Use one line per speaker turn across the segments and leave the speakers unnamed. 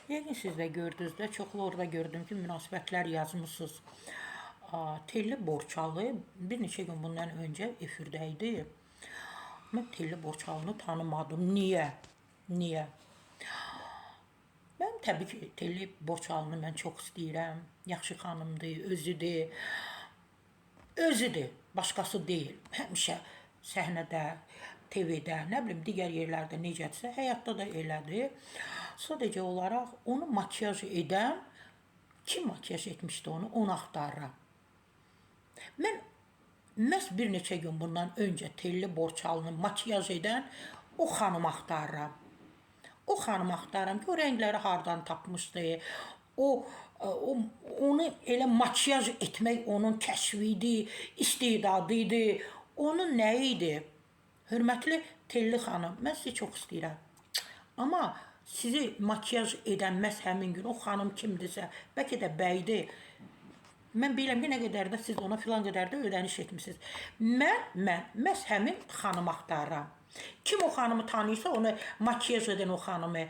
Yəqin siz də gördünüz də, çoxlu orada gördüm ki, münasibətlər yazmısınız. Telli Borçalı bir neçə gün bundan öncə efirdə idi. Mən Telli Borçalını tanımadım. Niyə? Niyə? Mən təbii ki, Telli Borçalını mən çox istəyirəm. Yaxşı xanımdır, özüdür. Özüdür, başqası deyil. Həmişə səhnədə, TV-də, nə bilim digər yerlərdə necədirsə, həyatda da elədir. Sadəcə olaraq onu makiyaj edən, kim makiyaj etmişdi onu, onu axtarıram. Mən məhz bir neçə gün bundan öncə Telli Borçalını makiyaj edən o xanımı axtarıram. O xanımı axtarıram ki, o rəngləri hardan tapmışdı. O, o onu elə makiyaj etmək onun kəşfi idi, istedadı idi. Onun nə idi? Hörmətli Telli xanım, mən sizi çox istəyirəm. Amma sizi makiyaj edən məhz həmin gün o xanım kimdirsə, bəlkə də bəydir. Mən bilirəm ki, nə qədər də siz ona filan qədər də ödəniş etmisiniz. Mən məhz həmin xanımı axtarıram. Kim o xanımı tanıyırsa, onu makiyaj edən o xanımı,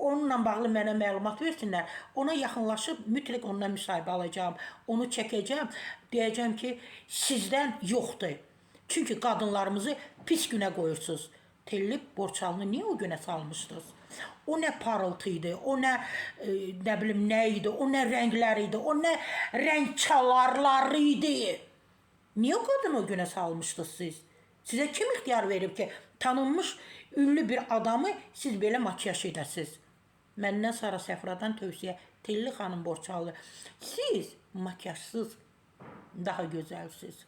onunla bağlı mənə məlumat versinlər. Ona yaxınlaşıb mütləq ondan müsahibə alacağam. Onu çəkəcəm. Deyəcəm ki, sizdən yoxdur. Çünki qadınlarımızı pis günə qoyursunuz. Telli Borçalını niyə o günə salmışdınız? O nə parıltı idi, o nə nə bilim nə idi, o nə rənglər idi, o nə rəng çalarları idi. Niyə o qadını o günə salmışdınız siz? Sizə kim ixtiyar verib ki, tanınmış ünlü bir adamı siz belə makiyaj edəsiniz? Məndən Sara Səfradan tövsiyə Telli xanım Borçalı. Siz makiyajsız daha gözəlsiniz.